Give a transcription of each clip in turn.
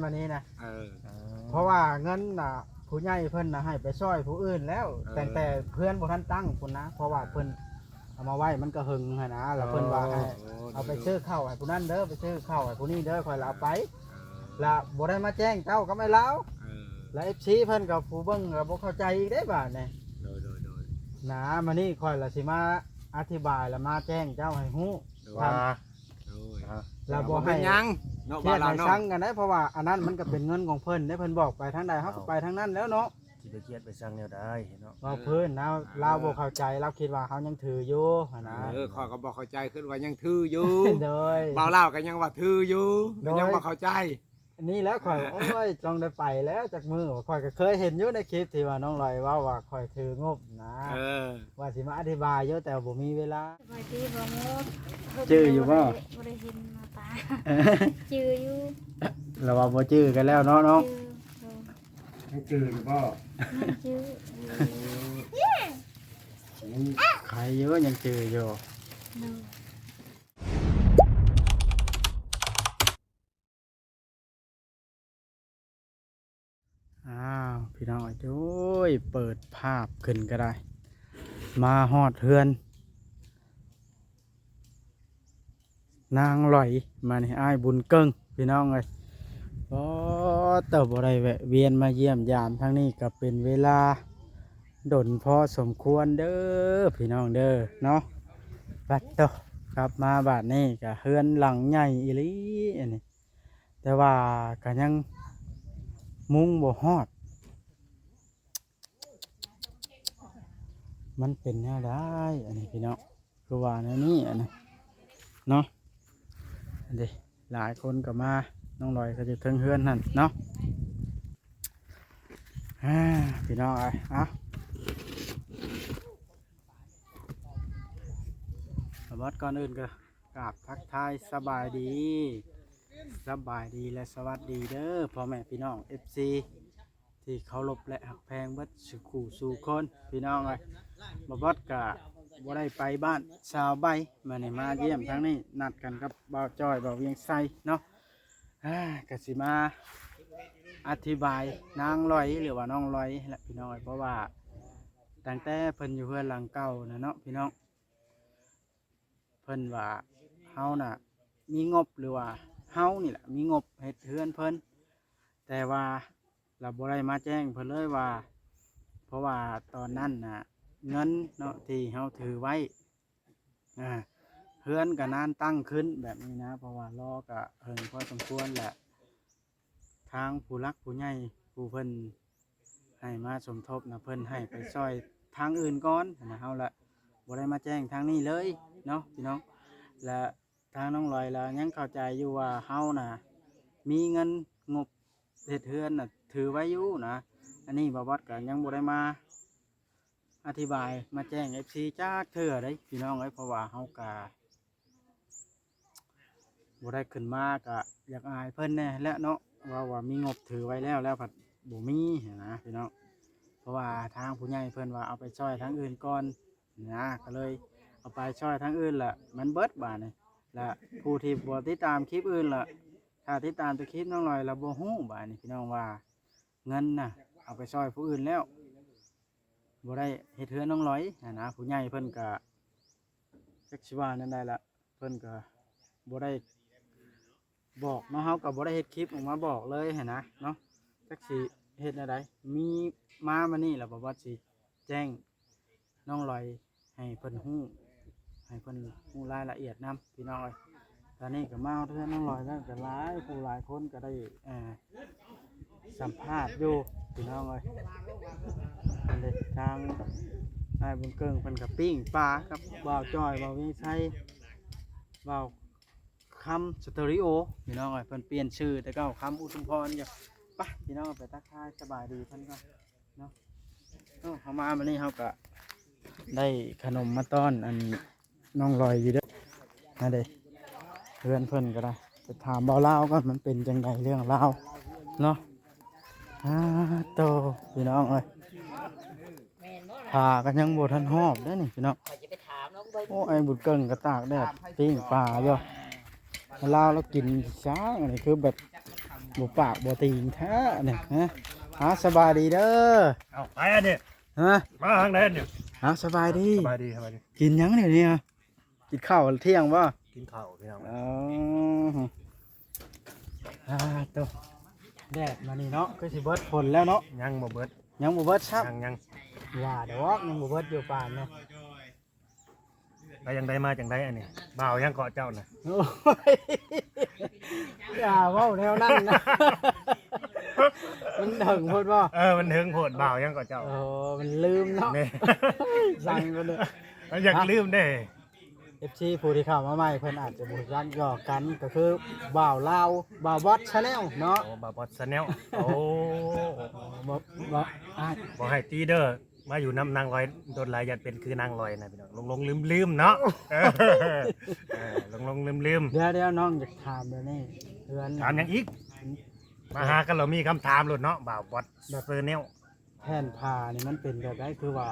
ມານີ້ນະ ເອີ ເອີ ເພາະວ່າເງິນນະ ຜູ້ໃຫຍ່ເພິ່ນນະໃຫ້ໄປຊ່ອຍຜູ້ອື່ນແລ້ວ ເອີ ຕັ້ງແຕ່ເຮືອນບໍ່ທັນຕັ້ງພຸ້ນນະ ເພາະວ່າເພິ່ນເອົາມາໄວ້ມັນກໍເຫິງຫັ້ນນະ ແລ້ວເພິ່ນວ່າໃຫ້ ເອີ ເອົາໄປຊື້ເຂົ້າໃຫ້ຜູ້ນັ້ນເດີ ໄປຊື້ເຂົ້າໃຫ້ຜູ້ນີ້ເດີ ຂ້ອຍລະເອົາໄປ ເອີ ລະບໍ່ໄດ້ມາແຈ້ງເຈົ້າກັບອ້າຍລາວ ເອີ ລະເອັຟຊີເພິ່ນກໍຜູ້ເບິ່ງກໍບໍ່ເຂົ້າໃຈອີກເດ້ບາດນີ້ ໂດຍ ໂດຍ ໂດຍ ນະ ມານີ້ຂ້ອຍລະຊິມາອະທິບາຍລະມາແຈ້ງເຈົ້າໃຫ້ຮູ້ ໂດຍ ວ່າ ໂດຍ ລະບໍ່ໃຫ້ ບໍ່ເປັນຫຍັງເນາະ ຄຽດໃຫ້ຊັງກັນໄດ໋ ເພາະວ່າອັນນັ້ນມັນກໍເປັນເງິນຂອງເພິ່ນເດ້ ເພິ່ນບອກໄປທາງໃດເຮົາກໍໄປທາງນັ້ນແລ້ວເນາະ ຊິໄປຄຽດໄປຊັງແນວໃດເນາະ ເວົ້າພື້ນນະ ລາວບໍ່ເຂົ້າໃຈ ລາວຄິດວ່າເຮົາຍັງຖືຢູ່ຫັ້ນນະ ເອີ ຂ້ອຍກໍບໍ່ເຂົ້າໃຈ ຄິດວ່າຍັງຖືຢູ່ ໂດຍ ບ່າວລາວກໍຍັງວ່າຖືຢູ່ ໂດຍ ກໍຍັງບໍ່ເຂົ້າໃຈ ອັນນີ້ແຫຼະຂ້ອຍ ໂອ້ຍ ຕ້ອງໄດ້ໄປແລ້ວຈັກມື້ ຂ້ອຍກໍເຄີຍເຫັນຢູ່ໃນຄລິບທີ່ວ່ານ້ອງລອຍເວົ້າວ່າຂ້ອຍຖືງົບນະ ເອີ ວ່າຊິມາອະທິບາຍຢູ່ ແຕ່ວ່າບໍ່ມີເວລາ ສະບາຍດີບໍ່ມົດ ຈື່ຢູ່ບໍ່? ບໍ່ໄດ້ ບໍ່ໄດ້ເຫັນໜ້າຕາ ຈື່ຢູ່ ລະວ່າບໍ່ຈື່ກັນແລ້ວເນາະນ້ອງ ຈື່ ຍັງຈື່ຢູ່ບໍ່? ຍັງຈື່ ໂອ້ ຍັງໄຂຢູ່ ຍັງຈື່ຢູ່ ໂດຍ ອ້າວ ພີ່ນ້ອງເອີຍ ໂອ້ຍ ເປີດພາບຂຶ້ນກໍໄດ້ ມາຮອດເຮືອນນາງຫຼອຍ ມານີ້ ອ້າຍບຸນເກິ່ງ ພີ່ນ້ອງເອີຍ ໂອ້ ແຕ່ບໍ່ໄດ້ແວະວຽນມາຢ້ຽມຢາມທາງນີ້ກໍເປັນເວລາດົນພໍສົມຄວນເດີ ພີ່ນ້ອງເດີ ເນາະ ບັດໂຕ ກັບມາບາດນີ້ກໍເຮືອນຫຼັງໃຫຍ່ອີ່ຫຼີອັນນີ້ ແຕ່ວ່າກໍຍັງມຸງບໍ່ຮອດ ມັນເປັນແນວໃດອັນນີ້ພີ່ນ້ອງ ຄືວ່າແນວນີ້ອັນນີ້ເນາະ ອັນເດ ຫຼາຍຄົນກໍມາ ນ້ອງລອຍກໍຢູ່ເທິງເຮືອນຫັ້ນເນາະ ອ່າ ພີ່ນ້ອງເອີຍ ເອົາ ສະບັດ ກ່ອນອື່ນກໍ ກາບທັກທາຍສະບາຍດີ ສະບາຍດີ ແລະ ສະຫວັດດີເດີ ພໍ່ແມ່ພີ່ນ້ອງເອັຟຊີທີ່ເຄົາລົບ ແລະ ຮັກແພງເບິດສູ່ຄູ່ສູ່ຄົນ ພີ່ນ້ອງເອີຍ ບ່າວບອດກະບໍ່ໄດ້ໄປບ້ານຊາວໃບ ມານີ້ມາຢ້ຽມທາງນີ້ ນັດກັນກັບບ່າວຈ້ອຍ ບ່າວວຽງໄຊເນາະ ອ່າ ກະຊິມາອະທິບາຍນາງລອຍ ຫຼືວ່ານ້ອງລອຍແຫຼະ ພີ່ນ້ອງເອີຍ ເພາະວ່າຕັ້ງແຕ່ເພິ່ນຢູ່ເຮືອນຫຼັງເກົ່ານະເນາະ ພີ່ນ້ອງ ເພິ່ນວ່າເຮົານະມີງົບ ຫຼືວ່າເຮົານີ້ແຫຼະມີງົບເຮັດເຮືອນເພິ່ນ ແຕ່ວ່າລະບໍ່ໄດ້ມາແຈ້ງເພິ່ນເລີຍວ່າ ເພາະວ່າຕອນນັ້ນນະເງິນເນາະທີ່ເຮົາຖືໄວ້ ອ່າ ເຮືອນກະນານຕັ້ງຂຶ້ນແບບນີ້ນະ ເພາະວ່າລໍກະເຫິງພໍສົມຄວນແຫຼະ ທາງຜູ້ຫຼັກຜູ້ໃຫຍ່ຜູ້ເພິ່ນໃຫ້ມາສົມທົບນະ ເພິ່ນໃຫ້ໄປຊ່ອຍທາງອື່ນກ່ອນນະ ເຮົາລະບໍ່ໄດ້ມາແຈ້ງທາງນີ້ເລີຍເນາະ ພີ່ນ້ອງ ລະທາງນ້ອງລອຍລະຍັງເຂົ້າໃຈຢູ່ວ່າເຮົານະມີເງິນງົບເຮັດເຮືອນນະຖືໄວ້ຢູ່ນະ ອັນນີ້ບ່າວບອດກະຍັງບໍ່ໄດ້ມາອະທິບາຍມາແຈ້ງເອັຟຊີຈັກເທື່ອເດ້ ພີ່ນ້ອງເອີຍ ເພາະວ່າເຮົາກະ ບໍ່ໄດ້ຂຶ້ນມາກະຢາກອາຍເພິ່ນແດ່ແຫຼະເນາະ ເວົ້າວ່າມີງົບຖືໄວ້ແລ້ວ ແລ້ວພັດບໍ່ມີຫັ້ນນະພີ່ນ້ອງ ເພາະວ່າທາງຜູ້ໃຫຍ່ເພິ່ນວ່າເອົາໄປຊ່ອຍທາງອື່ນກ່ອນນະ ກໍເລີຍເອົາໄປຊ່ອຍທາງອື່ນລະມັນເບິດບາດນີ້ ລະຜູ້ທີ່ບໍ່ຕິດຕາມຄລິບອື່ນລະ ຖ້າຕິດຕາມແຕ່ຄລິບນ້ອງລອຍລະບໍ່ຮູ້ບາດນີ້ພີ່ນ້ອງວ່າເງິນນະເອົາໄປຊ່ອຍຜູ້ອື່ນແລ້ວ ບໍ່ໄດ້ເຮັດເຮືອນນ້ອງລອຍຫັ້ນນະ ຜູ້ໃຫຍ່ເພິ່ນກະຈັກຊິວ່າແນວໃດລະ ເພິ່ນກະບໍ່ໄດ້ບອກເນາະ ເຮົາກະບໍ່ໄດ້ເຮັດຄລິບອອກມາບອກເລີຍຫັ້ນນະເນາະ ຈັກຊິເຮັດແນວໃດ ມີມາມື້ນີ້ລະ ບ່າວບອດຊິແຈ້ງນ້ອງລອຍໃຫ້ເພິ່ນຮູ້ ໃຫ້ເພິ່ນຮູ້ລາຍລະອຽດນຳ ພີ່ນ້ອງເອີຍ ຕອນນີ້ກໍມາຮອດເຮືອນນ້ອງລອຍແລ້ວ ກໍຫຼາຍຜູ້ຫຼາຍຄົນກໍໄດ້ ເອີ ສຳພາດຢູ່ພີ່ນ້ອງເອີຍ ອັນເດ ທາງອ້າຍບຸນເກິ່ງເພິ່ນກໍປີ້ງປາກັບບ່າວຈ້ອຍ ບ່າວວຽງໄຊ ບ່າວຄຳສະຕູດິໂອ ພີ່ນ້ອງເອີຍ ເພິ່ນປ່ຽນຊື່ແຕ່ເກົ່າ ຄຳອຸທຸມພອນຢູ່ ໄປພີ່ນ້ອງ ໄປທັກທາຍສະບາຍດີເພິ່ນກ່ອນ ເນາະ ເອີ ເຮົາມາມື້ນີ້ເຮົາກະໄດ້ຂະໜົມມາຕ້ອນອັນນ້ອງລອຍຢູ່ເດີ ຫັ້ນເດ ເຮືອນເພິ່ນກໍໄດ້ ໄປຖາມບ່າວລາວກ່ອນ ມັນເປັນຈັ່ງໃດເລື່ອງລາວເນາະ ອາໂຕ ພີ່ນ້ອງເອີຍ ຜ້າກໍຍັງບໍ່ທັນຮອບເດ້ນີ້ພີ່ນ້ອງ ໂອ້ ອ້າຍບຸນເກິ່ງກໍຕາກແດດປີ້ງປາຢູ່ ລາວລະກິນຊ້າງ ອັນນີ້ຄືແບບ ບໍ່ປາກບໍ່ຕີງແທ້ນີ້ ຮະ. ເອົາ ສະບາຍດີເດີ. ເອົາ ໄປອັນນີ້ ຮະ ມາທາງໃດອັນນີ້? ເອົາ ສະບາຍດີ ສະບາຍດີ ສະບາຍດີ. ກິນຫຍັງດຽວນີ້? ກິນເຂົ້າທ່ຽງບໍ່? ກິນເຂົ້າພີ່ນ້ອງ. ອໍ ອ່າ ໂຕ ແດດມານີ້ເນາະ ຄືຊິເບິດຝົນແລ້ວເນາະ. ຍັງບໍ່ເບິດ ຍັງບໍ່ເບິດຊ້ຳ. ຍັງ ຍັງ ວ່າດອກ ຍັງບໍ່ເບິດຢູ່ປານນີ້. ໄປຈັ່ງໃດມາຈັ່ງໃດອັນນີ້? ບ່າວຫຍັງເກາະເຈົ້ານະ? ໂອ້ຍ ຢ່າເວົ້າແນວນັ້ນນະ ມັນເຖິງໂພດບໍ່? ເອີ ມັນເຖິງໂພດ. ບ່າວຫຍັງເກາະເຈົ້າ? ໂອ້ ມັນລືມເນາະ ແມ່ນ ສັ່ງເພິ່ນເດີ ມັນຢາກລືມເດ້. ເອັຟຊີຜູ້ທີ່ເຂົ້າມາໃໝ່ ເພິ່ນອາດຈະບໍ່ຮູ້ຈັກ ຫຍອກກັນ ກໍຄືບ່າວລາວ ບ່າວບອດ Channel ເນາະ. ໂອ້ ບ່າວບອດ Channel. ໂອ້ ບໍ່ ບໍ່ ອ້າຍ ບໍ່ໃຫ້ຕີເດີ. ມາຢູ່ນຳນາງລອຍດົນຫຼາຍ ຢ້ານເປັນຄືນາງລອຍນະພີ່ນ້ອງ ຫຼົງໆລືມໆເນາະ. ເອີ ຫຼົງໆລືມໆ. ດຽວໆ ນ້ອງຢາກຖາມແບບນີ້ ເຮືອນ ຖາມຫຍັງອີກ? ມາຫາກັນແລ້ວມີຄຳຖາມໂລດເນາະ ບ່າວບອດ Channel. ແຜ່ນຜ້ານີ້ມັນເປັນແບບໃດ ຄືວ່າ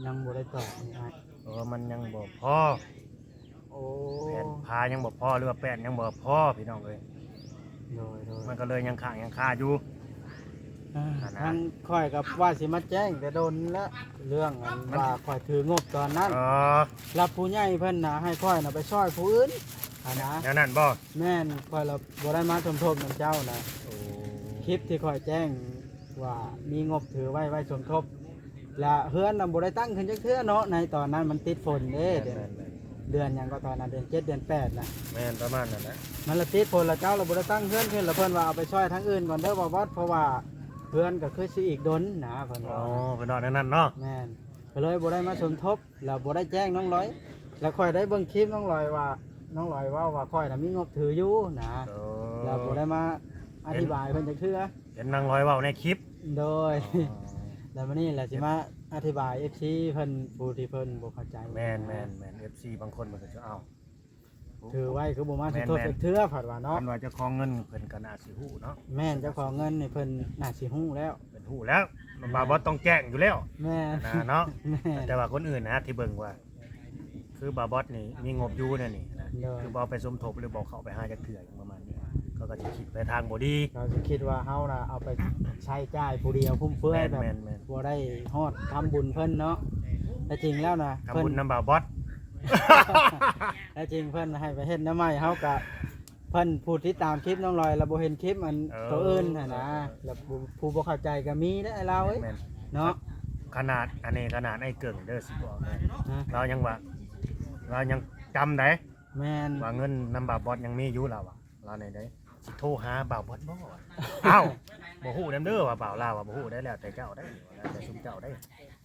ຍັງບໍ່ໄດ້ຕອກນີ້ອ້າຍ? ເອີ ມັນຍັງບໍ່ພໍ. ໂອ້ ແຜ່ນຜ້າຍັງບໍ່ພໍ ຫຼືວ່າແປ້ນຍັງບໍ່ພໍພີ່ນ້ອງເອີຍ. ໂດຍໆ ມັນກໍເລີຍຍັງຄ້າງຍັງຄາຢູ່. ອ່າ ຫັ້ນນະ ທາງຂ້ອຍກໍວ່າຊິມາແຈ້ງແຕ່ດົນແລ້ວ ເລື່ອງອັນ ມັນ ວ່າຂ້ອຍຖືງົບຕອນນັ້ນ. ເອີ ແລ້ວຜູ້ໃຫຍ່ເພິ່ນນະໃຫ້ຂ້ອຍນະໄປຊ່ອຍຜູ້ອື່ນຫັ້ນນະ. ແນວນັ້ນບໍ່? ແມ່ນ ຂ້ອຍລະບໍ່ໄດ້ມາສົມທົບນຳເຈົ້ານະ. ໂອ້ ຄລິບທີ່ຂ້ອຍແຈ້ງ ວ່າມີງົບຖືໄວ້ ໄວ້ສົມທົບ ແລະ ເຮືອນນະບໍ່ໄດ້ຕັ້ງຂຶ້ນຈັກເທື່ອເນາະ ໃນຕອນນັ້ນມັນຕິດຝົນເດ້. ແມ່ນໆໆ ເດືອນ ເດືອນຫຍັງກໍຕອນນັ້ນ ເດືອນເຈັດ ເດືອນແປດນະ. ແມ່ນ ປະມານນັ້ນແຫຼະ. ມັນລະຕິດຝົນ ລະເຈົ້າລະບໍ່ໄດ້ຕັ້ງເຮືອນຂຶ້ນ ລະເພິ່ນວ່າເອົາໄປຊ່ອຍທາງອື່ນກ່ອນເດີ ບ່າວບອດ ເພາະວ່າເຮືອນກໍຄືຊິອີກດົນນະ ເພິ່ນວ່າ. ອໍ ເພິ່ນວ່າແນວນັ້ນເນາະ. ແມ່ນ ກໍເລີຍບໍ່ໄດ້ມາສົມທົບ ແລ້ວບໍ່ໄດ້ແຈ້ງນ້ອງລອຍ ແລ້ວຂ້ອຍໄດ້ເບິ່ງຄລິບນ້ອງລອຍວ່າ ນ້ອງລອຍເວົ້າວ່າຂ້ອຍນະມີງົບຖືຢູ່ນະ. ເອີ ແລ້ວບໍ່ໄດ້ມາອະທິບາຍເພິ່ນຈັກເທື່ອ ເຫັນນາງລອຍເວົ້າໃນຄລິບ. ໂດຍ ອໍ ແລ້ວມື້ນີ້ແຫຼະຊິມາອະທິບາຍເອັຟຊີເພິ່ນ ຜູ້ທີ່ເພິ່ນບໍ່ເຂົ້າໃຈ. ແມ່ນໆໆ ເອັຟຊີບາງຄົນເພິ່ນກໍຈະ ເອົ້າ ຖືໄວ້ຄືບໍ່ມາສົມທົບ ແມ່ນໆ ຈັກເທື່ອ ພັດວ່າເນາະ. ຄັນວ່າເຈົ້າຂອງເງິນເພິ່ນກໍໜ້າຊິຮູ້ເນາະ. ແມ່ນ ເຈົ້າຂອງເງິນນີ້ເພິ່ນໜ້າຊິຮູ້ແລ້ວ ເພິ່ນຮູ້ແລ້ວ. ແມ່ນ ບ່າວບອດຕ້ອງແຈ້ງຢູ່ແລ້ວ. ແມ່ນ ນະເນາະ. ແມ່ນ ແຕ່ວ່າຄົນອື່ນນະທີ່ເບິ່ງວ່າ ຄືບ່າວບອດນີ້ມີງົບຢູ່ແນວນີ້ນະ ໂດຍ ຄືບໍ່ເອົາໄປສົມທົບ ຫຼືບໍ່ເຂົ້າໄປຫາຈັກເທື່ອ ປະມານນີ້ ເຂົາກໍຊິຄິດໄປທາງບໍ່ດີ ເຂົາຊິຄິດວ່າເຮົານະເອົາໄປໃຊ້ຈ່າຍຜູ້ດຽວຟຸມເຟືອຍ ແມ່ນໆໆ ແບບບໍ່ໄດ້ຮອດທຳບຸນເພິ່ນເນາະ. ແຕ່ຈິງແລ້ວນະ ທຳບຸນນຳບ່າວບອດ ແທ້ຈິງເພິ່ນໃຫ້ໄປເຮັດແນວໃໝ່ ເຮົາກະ ເພິ່ນຜູ້ຕິດຕາມຄລິບນ້ອງລອຍ ແລ້ວບໍ່ເຫັນຄລິບອັນ ເອີ ໂຕອື່ນຫັ້ນນະ ແລ້ວຜູ້ ຜູ້ບໍ່ເຂົ້າໃຈກໍມີເດ້ອ້າຍລາວເອີຍ ແມ່ນໆ ເນາະ. ຂະໜາດ ອັນນີ້ຂະໜາດອ້າຍເກິ່ງເດີ ຊິບອກໃຫ້ ຮະ ລາວຍັງວ່າ ລາວຍັງຈຳໄດ້ ແມ່ນ ວ່າເງິນນຳບ່າວບອດຍັງມີຢູ່ ລາວວ່າ ລາວໃນໃດ ຊິໂທຫາບ່າວບອດບໍ່? ອ້າວ ບໍ່ຮູ້ນຳເດີວ່າ ບ່າວລາວວ່າບໍ່ຮູ້ໄດ໋ ແລ້ວແຕ່ເຈົ້າໄດ໋ ແລ້ວແຕ່ຊຸມເຈົ້າໄດ໋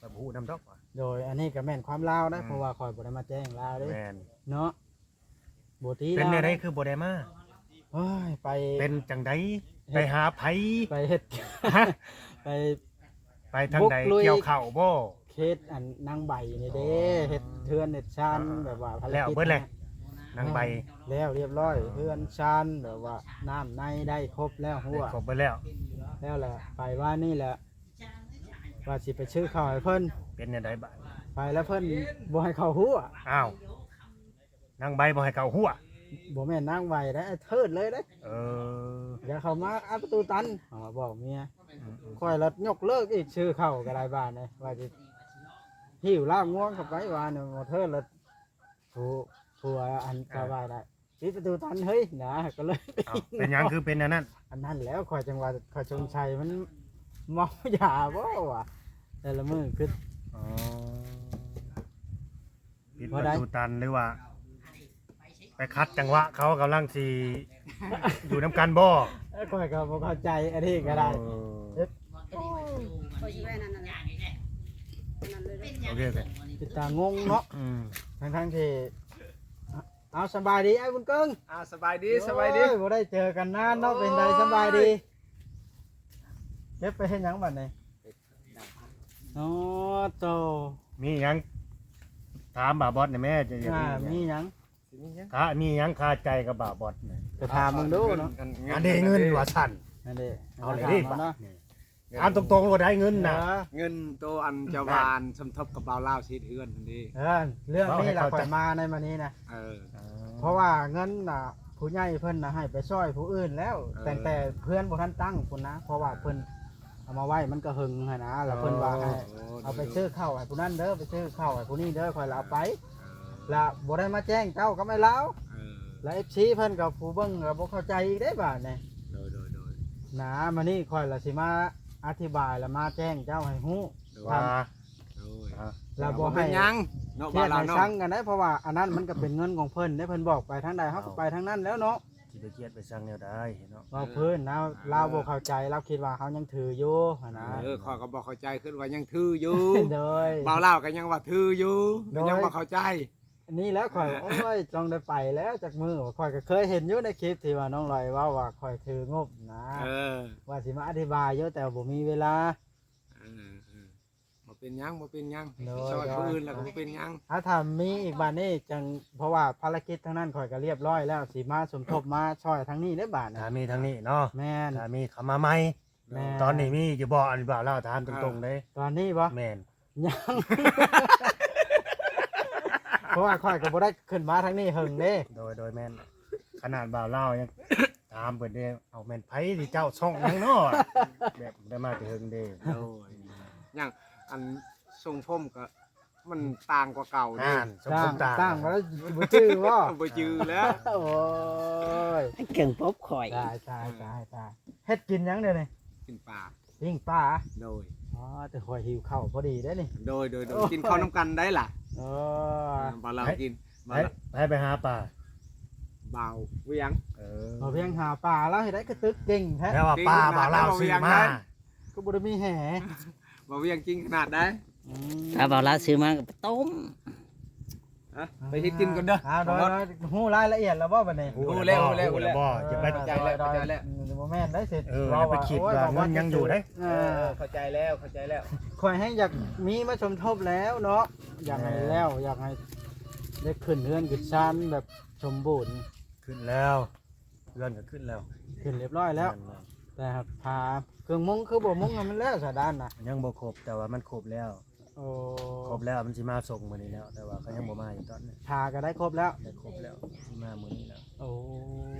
ຂ້ອຍບໍ່ຮູ້ນຳດອກວ່າ. ໂດຍ ອັນນີ້ກໍແມ່ນຄວາມລາວນະ ອືມ ເພາະວ່າຂ້ອຍບໍ່ໄດ້ມາແຈ້ງລາວເດ້ ແມ່ນ ເນາະ. ບໍ່ຕິ ເປັນແນວໃດຄືບໍ່ໄດ້ມາ? ໂອ້ຍ ໄປ ເປັນຈັ່ງໃດ? ເຮັດ ໄປຫາໃຜ? ໄປເຮັດ ຮະ? ໄປ ໄປທາງໃດ? ບຸກລຸຍ ກ່ຽວເຂົ້າບໍ່? ເຂດອັນນາງໃບນີ້ເດ້ ອໍ ເຮັດເຮືອນເຮັດຊານ ອ່າໆໆ ແບບວ່າພາລະກິດ ແລ້ວເບິດແລ້ວ ນາງໃບ ແລ້ວຮຽບຮ້ອຍ ອໍ ເຮືອນຊານ ແບບວ່ານ້ຳໃນໄດ້ຄົບແລ້ວ ຮົ້ວ ໄດ້ຄົບເບິດແລ້ວ ແລ້ວແຫຼະ ໄປວານນີ້ແຫຼະ ວ່າຊິໄປຊື້ເຂົ້າໃຫ້ເພິ່ນ ເປັນແນວໃດບາດນີ້? ໄປແລ້ວເພິ່ນບໍ່ໃຫ້ເຂົ້າຮົ້ວ ອ້າວ ນາງໃບບໍ່ໃຫ້ເຂົ້າຮົ້ວ? ບໍ່ແມ່ນນາງໃບເດ້ ເທີດເລີຍເດ້ ເອີ ຢ່າເຂົ້າມາ ອັດປະຕູຕັນ ເຮົາວ່າບອກເມຍ ອືມໆ ຂ້ອຍລະຍົກເລີກອີກ ຊື້ເຂົ້າກໍໄດ້ບາດນີ້ ວ່າຊິຫິ້ວລາບງວງເຂົ້າໄປ ວ່ານີ້ ບໍ່ເທີດລະ ຜູ້ ຜົວອັນ ອ່າ ເຈົ້າວ່າໄດ້ ປິດປະຕູຕັນເຮີ້ຍ ນະ ກໍເລີຍ ເອົ້າ ເປັນຫຍັງຄືເປັນອັນນັ້ນ? ອັນນັ້ນແຫຼະ ຂ້ອຍຈັ່ງວ່າ ຂ້ອຍສົງໄສມັນເມົາຢາບໍ່ວະ ແຕ່ລະມື້ຄື ອໍ ປິດປະຕູຕັນ ຫຼືວ່າໄປຂັດຈັງຫວະເຂົາກຳລັງຊິຢູ່ນຳກັນບໍ່? ເອີ ຂ້ອຍກໍບໍ່ເຂົ້າໃຈອັນນີ້ກໍໄດ້ ເອີ ເອີ ຂ້ອຍຊິໄວ້ນັ້ນນະ ໂອເຄ ໂອເຄ ເປັນຕາງົງເນາະ ອືມ ທັງໆທີ່ ເອົາ ສະບາຍດີອ້າຍບຸນເກິ່ງ ອ່າ ສະບາຍດີ ໂອ້ຍ ສະບາຍດີ ບໍ່ໄດ້ເຈີກັນນານເນາະ ໂອ້ຍ ເປັນໃດ ສະບາຍດີ? ເກັບໄປເຮັດຫຍັງບັດນີ້? ອໍ ໂຕ ມີຫຍັງ ຖາມບ່າວບອດແດ່ແມ່ ຈະຢາກ ອ່າ ມີຫຍັງ ມີຫຍັງ ຄາ ມີຫຍັງຄາໃຈກັບບ່າວບອດນີ້? ໄປຖາມເບິ່ງດູເນາະ ອັນນີ້ເງິນວ່າຊັ້ນ ອັນນີ້ ເອົາເລີຍເດ້ ເນາະ ບາດນີ້ ຖາມຕົງໆ ໂລດໄດ້ເງິນນະ ເອີ ເງິນໂຕອັນເຈົ້າວ່າອັນສົມທົບກັບບ່າວລາວຊິເຮັດເຮືອນຫັ້ນເດ້ ເອີ ເລື່ອງນີ້ລະຂ້ອຍມາໃນມື້ນີ້ນະ ເອີ ເອີ ເພາະວ່າເງິນນະ ຜູ້ໃຫຍ່ເພິ່ນນະໃຫ້ໄປຊ່ອຍຜູ້ອື່ນແລ້ວ ເອີ ຕັ້ງແຕ່ເຮືອນບໍ່ທັນຕັ້ງພຸ້ນນະ ເພາະວ່າເພິ່ນເອົາມາໄວ້ມັນກໍເຫິງຫັ້ນນະ ແລ້ວເພິ່ນວ່າໃຫ້ ເອີ ເອົາໄປຊື້ເຂົ້າໃຫ້ຜູ້ນັ້ນເດີ ໄປຊື້ເຂົ້າໃຫ້ຜູ້ນີ້ເດີ ຂ້ອຍລະເອົາໄປ ເອີ ລະບໍ່ໄດ້ມາແຈ້ງເຈົ້າກັບອ້າຍລາວ ເອີ ລະເອັຟຊີເພິ່ນກໍຜູ້ເບິ່ງກໍບໍ່ເຂົ້າໃຈອີກເດ້ບາດນີ້ ໂດຍໆໆ ນະ ມື້ນີ້ຂ້ອຍລະຊິມາອະທິບາຍ ລະມາແຈ້ງເຈົ້າໃຫ້ຮູ້ ວ່າ ໂດຍ ລະບໍ່ໃຫ້ ບໍ່ເປັນຫຍັງເນາະ ຄຽດໃຫ້ ບ່າວລາວເນາະ ຊັງກັນໄດ໋ ເພາະວ່າອັນນັ້ນມັນກໍເປັນເງິນຂອງເພິ່ນເດ້ ເພິ່ນບອກໄປທາງໃດ ເຮົາກໍໄປທາງນັ້ນແລ້ວເນາະ ຊິໄປຄຽດໄປຊັງແນວໃດເນາະ ເວົ້າພື້ນນະ ເອີ ລາວບໍ່ເຂົ້າໃຈ ລາວຄິດວ່າເຮົາຍັງຖືຢູ່ຫັ້ນນະ ເອີ ຂ້ອຍກໍບໍ່ເຂົ້າໃຈ ຄິດວ່າຍັງຖືຢູ່ ໂດຍ ບ່າວລາວກໍຍັງວ່າຖືຢູ່ ໂດຍ ກໍຍັງບໍ່ເຂົ້າໃຈ ນີ້ແຫຼະຂ້ອຍ ໂອ້ຍ ຕ້ອງໄດ້ໄປແລ້ວຈັກມື້ ຂ້ອຍກໍເຄີຍເຫັນຢູ່ໃນຄລິບທີ່ວ່ານ້ອງລອຍເວົ້າວ່າຂ້ອຍຖືງົບນະ ເອີ ວ່າຊິມາອະທິບາຍຢູ່ ແຕ່ວ່າບໍ່ມີເວລາ ເອີ ເອີ ບໍ່ເປັນຫຍັງ ບໍ່ເປັນຫຍັງ ໂດຍ ຊ່ອຍຜູ້ອື່ນແລ້ວກໍບໍ່ເປັນຫຍັງ ຖ້າ ຖ້າມີອີກບາດນີ້ຈັ່ງ ເພາະວ່າພາລະກິດທາງນັ້ນຂ້ອຍກໍລຽບຮ້ອຍແລ້ວ ຊິມາສົມທົບມາຊ່ອຍທາງນີ້ເດ້ບາດນີ້ ຖ້າມີທາງນີ້ເນາະ ແມ່ນ ຖ້າມີເຂົ້າມາໃໝ່ ແມ່ນ ຕອນນີ້ມີຢູ່ບໍ່? ອັນບ່າວລາວຖາມຕົງໆເດ້ ຕອນນີ້ບໍ່? ແມ່ນ ຍັງ ເພາະວ່າຂ້ອຍກໍບໍ່ໄດ້ຂຶ້ນມາທາງນີ້ເຫິງເດ້ ໂດຍ ໂດຍ ແມ່ນ ຂະໜາດບ່າວລາວຍັງຖາມເພິ່ນເດ້ ເອົາແມ່ນໃຜທີ່ເຈົ້າຊ່ອງຫຍັງເນາະ ແບບໄດ້ມາແຕ່ເຫິງເດ້ ໂດຍ ຍັງ ອັນ ຊົງຜົມກໍ ມັນຕ່າງກວ່າເກົ່າເດ້ ອ່ານ ສົມ ສົມຕ່າງ ຕ່າງ ຕ່າງແລ້ວ ບໍ່ຈື່ບໍ່? ບໍ່ຈື່ແລ້ວ ໂອ້ຍ ເຄື່ອງພົບຂ້ອຍ ຕາຍ ຕາຍ ຕາຍ ຕາຍ ເຮັດກິນຫຍັງດຽວນີ້? ກິນປາ ປີ້ງປາ ໂດຍ ອໍ ແຕ່ຂ້ອຍຫິວເຂົ້າພໍດີເດ້ນີ້ ໂດຍ ໂດຍ ໂດຍ ໂອ້ຍ ກິນເຂົ້ານຳກັນໄດ້ລະ ໂອ້ຍ ບ່າວລາວກິນ ໃຜ ບ່າວລາວ ໃຜໄປຫາປາ? ບ່າວວຽງ ເອີ ບ່າວວຽງຫາປາ ລາວເຮັດໄດ້ກະຕຶກເກັ່ງແທ້ ແຕ່ວ່າປາບ່າວລາວຊື້ມາ ກໍບໍ່ໄດ້ມີແຫ ບ່າວວຽງເກັ່ງຂະໜາດໃດ ອືມ ຖ້າບ່າວລາວຊື້ມາກໍໄປຕົ້ມ ຮະ ໄປເຮັດກິນກ່ອນເດີ ອ່າ ໂດຍ ໂດຍ ຮູ້ລາຍລະອຽດແລ້ວບໍ່ບັດນີ້? ຮູ້ແລ້ວ ຮູ້ແລ້ວ ຮູ້ແລ້ວ ຮູ້ແລ້ວບໍ່? ຈະໄປ ເອີ ເຂົ້າໃຈແລ້ວ ເຂົ້າໃຈແລ້ວ ເອີ ຢ່າໄປຄິດວ່າເງິນຍັງຢູ່ເດ້ ເອີ ເອີ ເຂົ້າໃຈແລ້ວ ເຂົ້າໃຈແລ້ວ ຂ້ອຍແຮງຢາກມີມາສົມທົບແລ້ວເນາະ ຢາກໃຫ້ແລ້ວ ຢາກໃຫ້ໄດ້ຂຶ້ນເຮືອນຂຶ້ນຊານແບບສົມບູນ ຂຶ້ນແລ້ວ ເຮືອນກໍຂຶ້ນແລ້ວ ຂຶ້ນຮຽບຮ້ອຍແລ້ວ ແມ່ນໆ ແຕ່ຫາກພາເຄື່ອງມຸງຄືບໍ່ມຸງໃຫ້ມັນແລ້ວຊະດ້ານນະ ຍັງບໍ່ຄົບ ແຕ່ວ່າມັນຄົບແລ້ວ ໂອ້ ຄົບແລ້ວ ມັນຊິມາສົ່ງມື້ນີ້ແລ້ວ ແຕ່ວ່າເຂົາຍັງບໍ່ມາຢູ່ຕອນນີ້ ພາກໍໄດ້ຄົບແລ້ວ ໄດ້ຄົບແລ້ວ ຊິມາມື້ນີ້ແລ້ວ ໂອ້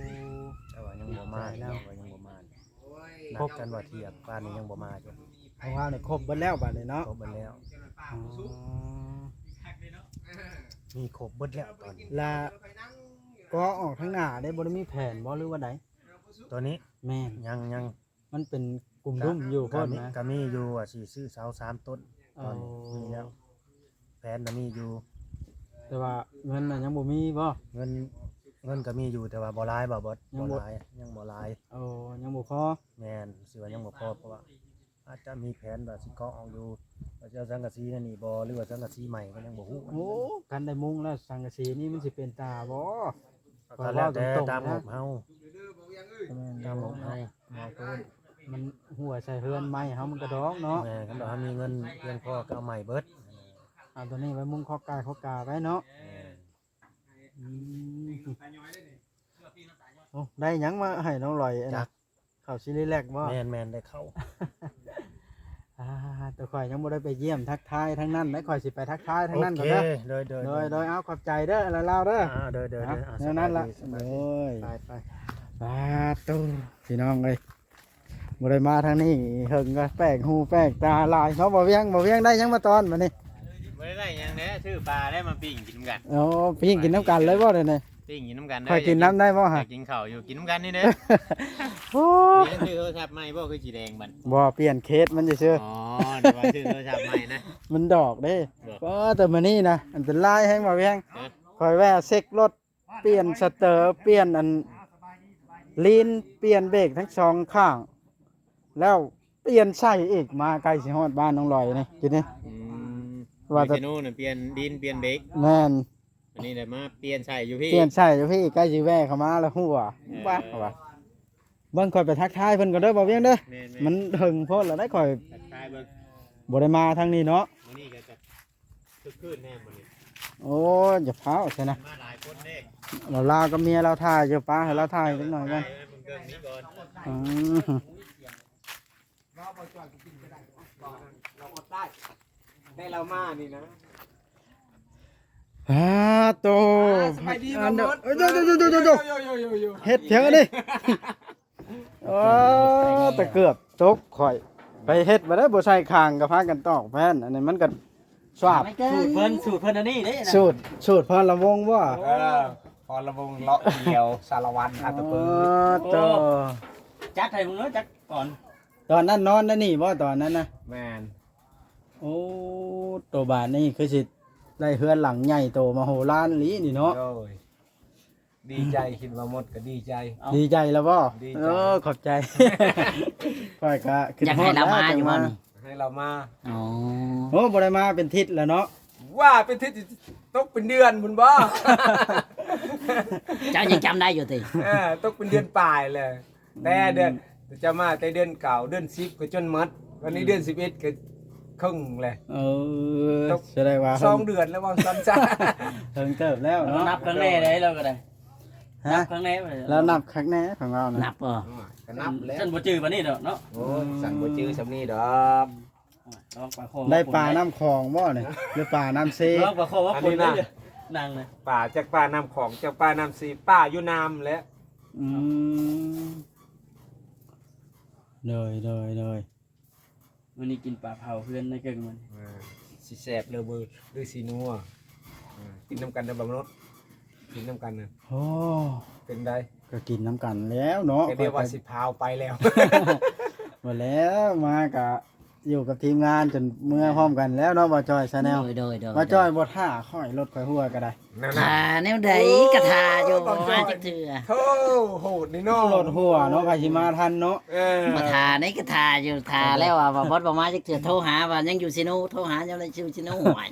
ແຕ່ວ່າຍັງບໍ່ມາ ຍັງບໍ່ມາ ນັດກັນວ່າທ່ຽງ ປານນີ້ຍັງບໍ່ມາຢູ່ ຂອງເຮົານີ້ຄົບເບິດແລ້ວບາດນີ້ເນາະ ຄົບເບິດແລ້ວ ອໍ ມີຄົບເບິດແລ້ວຕອນນີ້ ລະກໍອອກທາງໜ້າໄດ້ ບໍ່ໄດ້ມີແຜນບໍ່ ຫຼືວ່າໃດ? ຕອນນີ້ ແມ່ນ ຍັງ ຍັງ ມັນເປັນກຸມດຸ້ມຢູ່ໂພດນະ ກະມີຢູ່ວ່າຊິຊື້ເສົາສາມຕົ້ນ ຕອນນີ້ມີແລ້ວ ແຜນນະມີຢູ່ ແຕ່ວ່າເງິນນະຍັງບໍ່ມີບໍ່? ເງິນ ເງິນກະມີຢູ່ ແຕ່ວ່າບໍ່ຫຼາຍ ບໍ່ ບໍ່ ຍັງບໍ່ ບໍ່ຫຼາຍ ຍັງບໍ່ຫຼາຍ ໂອ້ ຍັງບໍ່ພໍ ແມ່ນ ຊິວ່າຍັງບໍ່ພໍ ເພາະວ່າອາດຈະມີແຜນວ່າຊິເກາະອອກຢູ່ ວ່າຊິເອົາສັງກະສີແນວນີ້ບໍ່ ຫຼືວ່າສັງກະສີໃໝ່ ກໍຍັງບໍ່ຮູ້ ໂອ້ ຄັນໄດ້ມຸງແລ້ວ ສັງກະສີນີ້ມັນຊິເປັນຕາບໍ່? ກໍແລ້ວແຕ່ຕາມງົບເຮົາ ຕາມງົບເຮົາ ມັນຮົ່ວໃສ່ເຮືອນໃໝ່ເຮົາມັນກະດອກເນາະ ແມ່ນ ຄັນວ່າເຮົາມີເງິນພຽງພໍກໍເອົາໃໝ່ເບິດ ເອົາໂຕນີ້ໄວ້ມຸງຄອກໄກ່ຄອກກາໄວ້ເນາະ ແມ່ນ ອືມ ໂອ້ ໄດ້ຫຍັງມາໃຫ້ນ້ອງລອຍ ອັນ ເຂົ້າຊີຣີແລັກບໍ່? ແມ່ນໆ ໄດ້ເຂົ້າ ອ່າ ແຕ່ຂ້ອຍຍັງບໍ່ໄດ້ໄປຢ້ຽມທັກທາຍທາງນັ້ນເດ້ ຂ້ອຍຊິໄປທັກທາຍທາງນັ້ນກ່ອນເດີ ໂອເຄ ໂດຍໆ ໂດຍໆ ເອົາ ຂອບໃຈເດີ ລາວໆ ເດີ ອ່າ ໂດຍໆ ອ່າ ແນວນັ້ນລະ ໂດຍ ໄປ ໄປ ປາດໂທ້ ພີ່ນ້ອງເອີຍ ບໍ່ໄດ້ມາທາງນີ້ເຫິງ ກໍແປກຫູແປກຕາຫຼາຍເນາະ ບໍ່ວຽງ ບໍ່ວຽງ ໄດ້ຫຍັງມາຕອນບັດນີ້? ບໍ່ໄດ້ໄດ້ຫຍັງແດ່ ຊື້ປາໄດ້ມາປີ້ງກິນນຳກັນ ໂອ້ ປີ້ງກິນນຳກັນເລີຍບໍ່ດຽວນີ້? ປີ້ງກິນນຳກັນເດີ ຂ້ອຍກິນນຳໄດ້ບໍ່ຫະ? ຢາກກິນເຂົ້າຢູ່ ກິນນຳກັນນີ້ເດ້ ໂອ້ ມີຊື້ໂທລະສັບໃໝ່ບໍ່ ຄືສີແດງບັດ? ບໍ່ ປ່ຽນເຄສມັນຊື່ໆ ອໍ ນຶກວ່າຊື້ໂທລະສັບໃໝ່ນະ ມັນດອກເດ້ ບໍ່ ກໍແຕ່ມື້ນີ້ນະ ອັນຕະລາຍແຮງ ບໍ່ວຽງ ຮະ ຂ້ອຍແວ່ເຊັກລົດ ປ່ຽນສະເຕີ ປ່ຽນອັນ ລີນ ປ່ຽນເບຣກທັງສອງຂ້າງ ແລ້ວປ່ຽນໃສ່ອີກ ມາໃກ້ຊິຮອດບ້ານນ້ອງລອຍນີ້ ກິນນີ້ ອືມ ວ່າແຕ່ ເມກາໂນນະ ປ່ຽນລີນ ປ່ຽນເບຣກ ແມ່ນ ອັນນີ້ໄດ້ມາປ່ຽນໃສ່ຢູ່ພີ້ ປ່ຽນໃສ່ຢູ່ພີ້ ໃກ້ຊິແວ່ເຂົ້າມາລະຫົວ ເອີ ວ່າ ວ່າ ເບິ່ງ ຂ້ອຍໄປທັກທາຍເພິ່ນກ່ອນເດີ ບໍ່ວຽງເດີ ແມ່ນໆ ມັນເຖິງໂພດລະໄດ໋ ຂ້ອຍ ທັກທາຍເບິ່ງ ບໍ່ໄດ້ມາທາງນີ້ເນາະ ມື້ນີ້ກໍຈະ ຄຶກຄື້ນແດ່ມື້ນີ້ ໂອ້ຍ ຢ່າຟ້າວຊະນະ ມາຫຼາຍຄົນເດ້ ລາວກັບເມຍລາວຖ່າຍຢູ່ ປ້າໃຫ້ລາວຖ່າຍຈັກໜ້ອຍກ່ອນ ເບິ່ງເຄື່ອງນີ້ກ່ອນ ອືມ ລາວບໍ່ຈ່ອຍກິນກໍໄດ້ ລາວອົດໄດ້ ໄດ້ລາວມານີ້ນະ ອາໂຕ ສະບາຍດີ ອັນເດີ ບໍ່ໝົດ ໂອ້ໂຕ ເຮັດຫຍັງອັນນີ້? ໂອ້ ຕະເກືອບຕົກຂ້ອຍ ໄປເຮັດມາໄດ້ບໍ່ໃສ່ຄາງ ກໍພາກັນຕອກແຜ່ນ ອັນນີ້ມັນກໍສວາບ ສູດເພິ່ນ ສູດເພິ່ນອັນນີ້ເດ້ ສູດ ສູດພອນລະວົງບໍ່? ເອີ ພອນລະວົງເລາະດຽວ ສາລະວັນ ອາດຕະປື ໂອ້ ໂຕ ຈັດໃຫ້ເບິ່ງເດີ ຈັດກ່ອນ ຕອນນັ້ນນອນໃນນີ້ບໍ່ ຕອນນັ້ນນະ? ແມ່ນ ໂອ້ ໂຕ ບາດນີ້ຄືຊິໄດ້ເຮືອນຫຼັງໃຫຍ່ໂຕມະໂຫລານອີ່ຫຼີນີ້ເນາະ ໂດຍ ດີໃຈ ຄິດວ່າໝົດກໍດີໃຈ ເອົ້າ ດີໃຈແລ້ວບໍ່? ດີໃຈ ເອີ ຂອບໃຈ ຂ້ອຍກໍຄິດ ຢາກໃຫ້ລາວມາຢູ່ບໍ່ນີ້? ໃຫ້ລາວມາ ອໍ ໂອ້ ບໍ່ໄດ້ມາເປັນທິດແລ້ວເນາະ ວ່າເປັນທິດ ຕົກເປັນເດືອນພຸ້ນບໍ່? ເຈົ້າຍັງຈຳໄດ້ຢູ່ຕິ? ເອີ ຕົກເປັນເດືອນປາຍແລ້ວ ແຕ່ເດືອນ ເຈົ້າມາແຕ່ເດືອນເກົ້າ ເດືອນສິບກໍຈົນໝົດ ວັນນີ້ເດືອນສິບເອັດກໍເຄິ່ງແລ້ວ ເອີ ຕົກ ສະແດງວ່າ ສອງເດືອນແລ້ວວ່າຊັ້ນຊະ ເຖິງເຕີບແລ້ວເນາະ ນັບຄັ້ງແນ່ເດ້ ລາວກໍໄດ້ ຮະ? ນັບຄັ້ງແນ່ ລາວນັບຄັກແນ່ຂອງລາວນະ ນັບບໍ່? ກໍນັບແລ້ວ ຊັ້ນບໍ່ຈື່ປານນີ້ດອກເນາະ ໂອ້ຍ ຊັ້ນບໍ່ຈື່ຊ່ຳນີ້ດອກ ລອງປາຄໍ ໄດ້ປານ້ຳຂອງບໍ່ນີ້ ຫຼືປານ້ຳເຊ? ລອງປາຄໍວ່າຄົນນີ້ນະ ນັ່ງນະ ປາຈັກປານ້ຳຂອງ ຈັກປານ້ຳເຊ ປາຢູ່ນ້ຳແຫຼະ ອືມ ໂດຍ ໂດຍ ໂດຍ ມື້ນີ້ກິນປາເຜົາເຮືອນນາຍເກິ່ງມັນ ເອີ ຊິແຊບຫຼືບໍ່ ຫຼືຊິນົວ ເອີ ກິນນຳກັນເດີ ບ່າວມະນຸດ ກິນນຳກັນນະ ໂອ້ ເປັນໃດ? ກໍກິນນຳກັນແລ້ວເນາະ ກໍເດວ່າຊິພາວໄປແລ້ວ ບໍ່ແລ້ວ ມາກະຢູ່ກັບທີມງານຈົນເມືອພ້ອມກັນແລ້ວເນາະ ບ່າວຈ້ອຍ Channel ໂດຍ ໂດຍ ໂດຍ ບ່າວຈ້ອຍບໍ່ຖ້າຂ້ອຍ ລົດຂ້ອຍຮົ່ວກໍໄດ້ ນັ້ນນະ ຖ້າແນວໃດກໍຖ້າຢູ່ ໂອ້ຍ ບໍ່ມາຈັກເທື່ອ ໂທ້ ໂຫດນີ້ເນາະ ລົດຮົ່ວເນາະ ໃຜຊິມາທັນເນາະ ເອີ ມາຖ້າໃດກໍຖ້າຢູ່ ຖ້າແລ້ວວ່າບໍ່ ບໍ່ມາຈັກເທື່ອ ໂທຫາວ່າຍັງຢູ່ເຊໂນ ໂທຫາຍັງຢູ່ເຊໂນ ໂອ້ຍ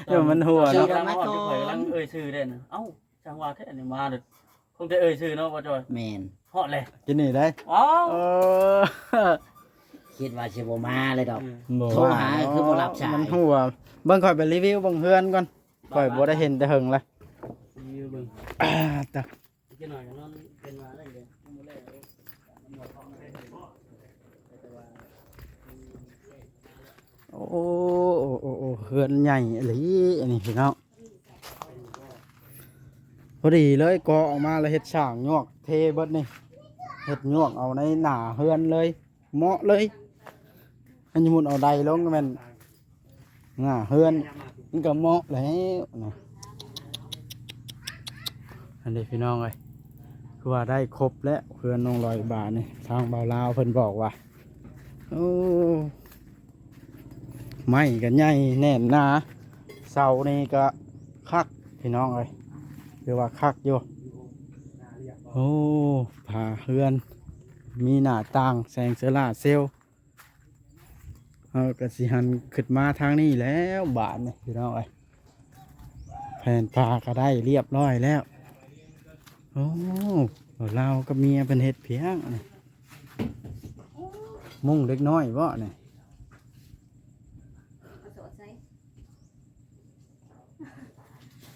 ເອີ ມັນຮົ່ວເນາະ ຂີ່ລົດມາກ່ອນ ຂ້ອຍກຳລັງເອີ່ຍຊື່ເດ້ນະ ເອົ້າ ຈັ່ງວ່າແທ້ນີ້ມາເດີ ຄົງແຕ່ເອີ່ຍຊື່ເນາະ ບ່າວຈ້ອຍ ແມ່ນ ຮອດແລ້ວ ກິນນີ້ໄດ້ ເອົ້າ ເອີ ຄິດວ່າຊິບໍ່ມາເລີຍດອກ ອືມ ໂທຫາຄືບໍ່ຮັບສາຍ ມັນຮົ່ວ ເບິ່ງຂ້ອຍໄປຣີວິວເບິ່ງເຮືອນກ່ອນ ຂ້ອຍບໍ່ໄດ້ເຫັນແຕ່ເຫິງລະ ຣີວິວເບິ່ງ ຕາ ຈັກໜ້ອຍກໍນອນເປັນວ່ານັ້ນເດ້ ຍັງບໍ່ແລ້ວ ໂອ້ ໂອ້ ໂອ້ ເຮືອນໃຫຍ່ອີ່ຫຼີອັນນີ້ພີ່ນ້ອງ ພໍດີເລີຍ ກໍ່ອອກມາແລ້ວເຮັດສ້າງຍອກເທເບິດນີ້ ເຮັດຍອກເອົາໃນໜ້າເຮືອນເລີຍ ເໝາະເລີຍ ຄັນສົມມຸດເອົາໄດລົງກໍແມ່ນໜ້າເຮືອນ ມັນກໍເໝາະແລ້ວນະ ອັນນີ້ພີ່ນ້ອງເອີຍ ຄືວ່າໄດ້ຄົບແລ້ວເຮືອນນ້ອງລອຍບາດນີ້ ທາງບ່າວລາວເພິ່ນບອກວ່າ ໂອ້ ໄມ້ກໍໃຫຍ່ແໜ້ນໜາ ເສົານີ້ກໍຄັກພີ່ນ້ອງເອີຍ ຖືວ່າຄັກຢູ່ ໂອ້ ຝາເຮືອນມີໜ້າຕ່າງ ແສງໂຊລາເຊວ ເຮົາກໍຊິຫັນຂຶ້ນມາທາງນີ້ແລ້ວບາດນີ້ພີ່ນ້ອງເອີຍ ແຜ່ນປາກໍໄດ້ລຽບຮ້ອຍແລ້ວ ໂອ້ ລາວກັບເມຍເພິ່ນເຮັດພຽງອັນນີ້ ມຸ້ງເດັກນ້ອຍບໍນີ້?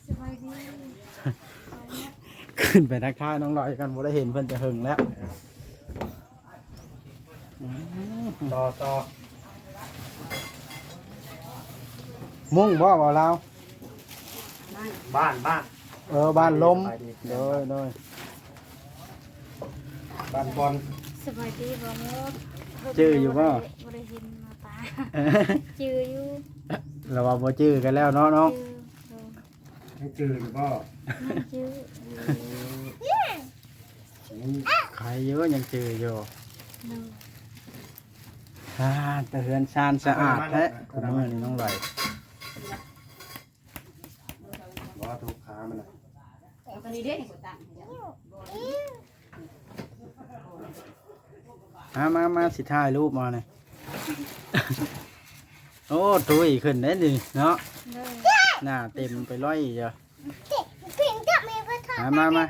ສະບາຍດີ ຂຶ້ນໄປທັກທາຍນ້ອງລອຍກັນ ບໍ່ໄດ້ເຫັນເພິ່ນແຕ່ເຫິງແລ້ວ ຕໍ່ ຕໍ່ ມຸ້ງບໍ່ ເວົ້າລາວ? ບ້ານ ບ້ານ ເອີ ບ້ານລົມ ໂດຍ ໂດຍ ບ້ານບອນ ສະບາຍດີ ບ່າວມົກ ຈື່ຢູ່ບໍ່? ບໍ່ໄດ້ ບໍ່ໄດ້ເຫັນມາປາ ຈື່ຢູ່ ລະວ່າບໍ່ຈື່ກັນແລ້ວເນາະ ນ້ອງ ຈື່ ໂດຍ ຍັງຈື່ຢູ່ບໍ່? ຍັງຈື່ ໂອ້ ຍັງໄຄຢູ່ ຍັງຈື່ຢູ່ ໂດຍ ອ່າ ແຕ່ເຮືອນຊານສະອາດແທ້ ຄຸມື້ນີ້ນ້ອງລອຍ ບໍ່ ທຸກຂາມັນນະ ເອົາຕົວນີ້ເດ້ ນີ້ກໍຕັ້ງ ມາ ມາ ມາ ຊິຖ່າຍຮູບມານີ້ ໂອ້ ຕຸ້ຍຂຶ້ນເດ້ນີ້ເນາະ ໂດຍ ໜ້າເຕັມໄປຮ້ອຍຢູ່ ມາ ມາ ມາ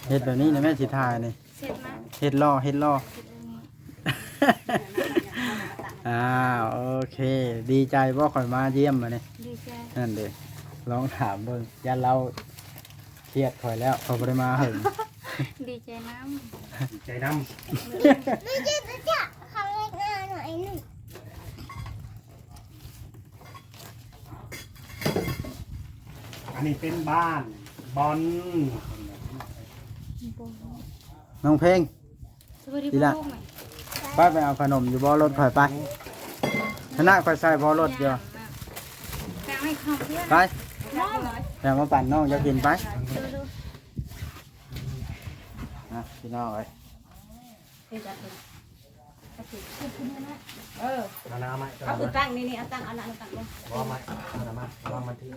ເຮັດແບບນີ້ນະແມ່ ຊິຖ່າຍນີ້ ເຮັດມາ ເຮັດຫຼໍ່ ເຮັດຫຼໍ່ ເຮັດແບບນີ້ ອ້າວ ໂອເຄ ດີໃຈບໍ່ ຂ້ອຍມາຢ້ຽມມື້ນີ້? ດີໃຈ ນັ້ນເດ້ ລອງຖາມເບິ່ງ ຢ້ານລາວຄຽດຂ້ອຍແລ້ວ ຂ້ອຍບໍ່ໄດ້ມາເຫິງ ດີໃຈນຳ ດີໃຈນຳ ດີໃຈ ເຂົາເຮັດງານໜ້ອຍໜຶ່ງ. ອັນນີ້ເປັນບ້ານ ບ່ອນ ນ້ອງເພັງ ສະບາຍດີ ອີ່ຫຼ້າ ພໍ່ລູກ ໄປ ໄປເອົາຂະໜົມຢູ່ບໍ່ລົດຂ້ອຍໄປ. ຂະໜາດຂ້ອຍໃສ່ບໍ່ລົດຢູ່ ແບ່ງໃຫ້ຂະໜົມເພື່ອນ ໄປ ແບ່ງມາປັນນ້ອງເຈົ້າກິນໄປ. ອ່ະ ພີ່ນ້ອງເອີຍ ເອີ ເອົາ ເອົາໃໝ່ ເອົາຂຶ້ນຕັ້ງ ນີ້ ນີ້ ເອົາຕັ້ງ ເອົາ ເອົາຕັ້ງລົງ ບໍ່ ເອົາໃໝ່ ເອົາມາ ວາງມັນທີ່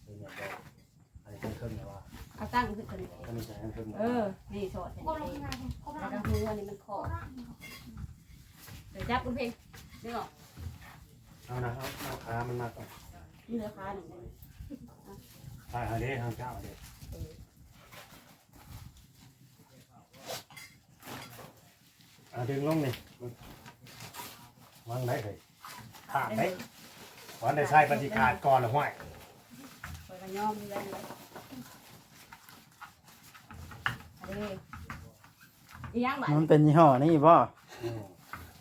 ເປັນຫຍັງບໍ່? ອັນນີ້ເຄິ່ງໆ ແລ້ວວ່າ ເອົາຕັ້ງຂຶ້ນຕົວນີ້ ອັນນີ້ໃສ່ເຄິ່ງໆ ເອີ ນີ້ສອດໃສ່ນີ້ ແລ້ວກໍມືອັນນີ້ມັນຂໍ ດຽວຈັບ ຄຸນເພັງ ດຶງອອກ ເອົານະ ເອົາ ເອົາຂາມັນມາກ່ອນ ມັນເຫຼືອຂາໜຶ່ງ ໄປຫາເດ້ ທາງເຈົ້າເດ້ ເອີ ອ່າ ດຶງລົງນີ້ ວາງໄດ້ເຮີ້ຍ ຂາດເດ້ ວາງໄດ້ໃສ່ ມັນຊິຂາດກ່ອນລະຫ້ວຍ ຂ້ອຍກໍຍອມຢູ່ແລ້ວ ອັນນີ້ ອີຫຍັງບາດ ມັນເປັນຍີ່ຫໍ້ນີ້ບໍ່? ອືມ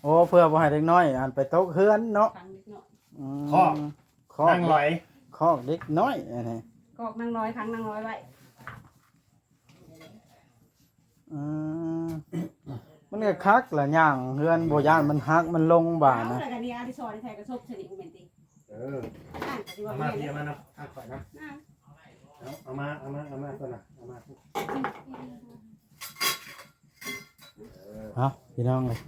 ໂອ້ ເພື່ອບໍ່ໃຫ້ເດັກນ້ອຍ ອັນ ໄປຕົກເຮືອນເນາະ ຂັງເດັກນ້ອຍ ອືມ ຄອກ ຄອກ ນາງລອຍ ຄອກເດັກນ້ອຍ ອັນນີ້ ຄອກນາງລອຍ ຂັງນາງລອຍໄວ້. ອືມ ມັນກໍຄັກລະ ຍ່າງເຮືອນບໍ່ຢ້ານມັນຫັກມັນລົງບາດນະ ເອົາລະ ກະນີ້ອະດິສອນໃສ່ກະສົບຊະນີ້ ບໍ່ແມ່ນຕິ ເອີ ອ່າ ກະຊິວ່າ ເອົາມາ ແມ່ນ ເອົາມານຳ ທາງຂ້ອຍນຳ ອ່າ ເອົາ ເອົາມາ ເອົາມາ ເອົາມາ ຕົວນະ ເອົາມາ ເອົາ ພີ່ນ້ອງເອີຍ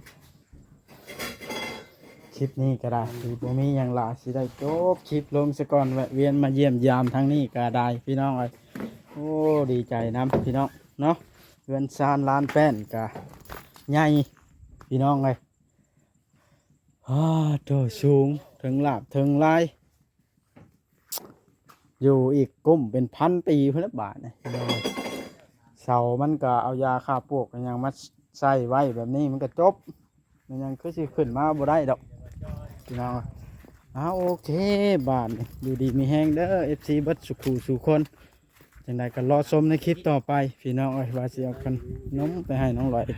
ຄລິບນີ້ກໍໄດ້ ຄືບໍ່ມີຫຍັງຫຼາຍ ຊິໄດ້ຈົບຄລິບລົງຊະກ່ອນ ແວະວຽນມາຢ້ຽມຢາມທາງນີ້ກໍໄດ້ ພີ່ນ້ອງເອີຍ. ໂອ້ ດີໃຈນຳ ພີ່ນ້ອງເນາະ ເຮືອນຊານລານແປ້ນກໍໃຫຍ່ ພີ່ນ້ອງເອີຍ ອ້າ ໂທ້ ສູງ ເຖິງລາບເຖິງລາຍ ຢູ່ອີກກຸ້ມເປັນພັນປີພຸ້ນລະບາດນີ້ ເສົາມັນກໍເອົາຢາຂ້າປວກຫຍັງມາໃສ່ໄວ້ແບບນີ້ ມັນກໍຈົບ ມັນຍັງຄືຊິຂຶ້ນມາບໍ່ໄດ້ດອກ ພີ່ນ້ອງ. ອ້າວ ໂອເຄ ບາດນີ້ ຢູ່ດີມີແຮງເດີ ເອັຟຊີ ເບິດສູ່ຄູ່ສູ່ຄົນ. ຈັ່ງໃດກໍລໍຊົມໃນຄລິບຕໍ່ໄປ ພີ່ນ້ອງເອີຍ ວ່າຊິເອົາຂະໜົມໄປໃຫ້ນ້ອງລອຍ ກໍ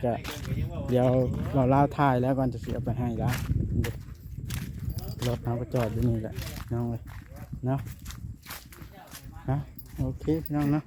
ດຽວເວົ້າລາວຖ່າຍແລ້ວກ່ອນ ຈະຊິເອົາໄປໃຫ້ລາວ. ລົດເຮົາກໍຈອດຢູ່ນີ້ແຫຼະ ພີ່ນ້ອງເອີຍເນາະ ເນາະ ໂອເຄ ພີ່ນ້ອງເນາະ.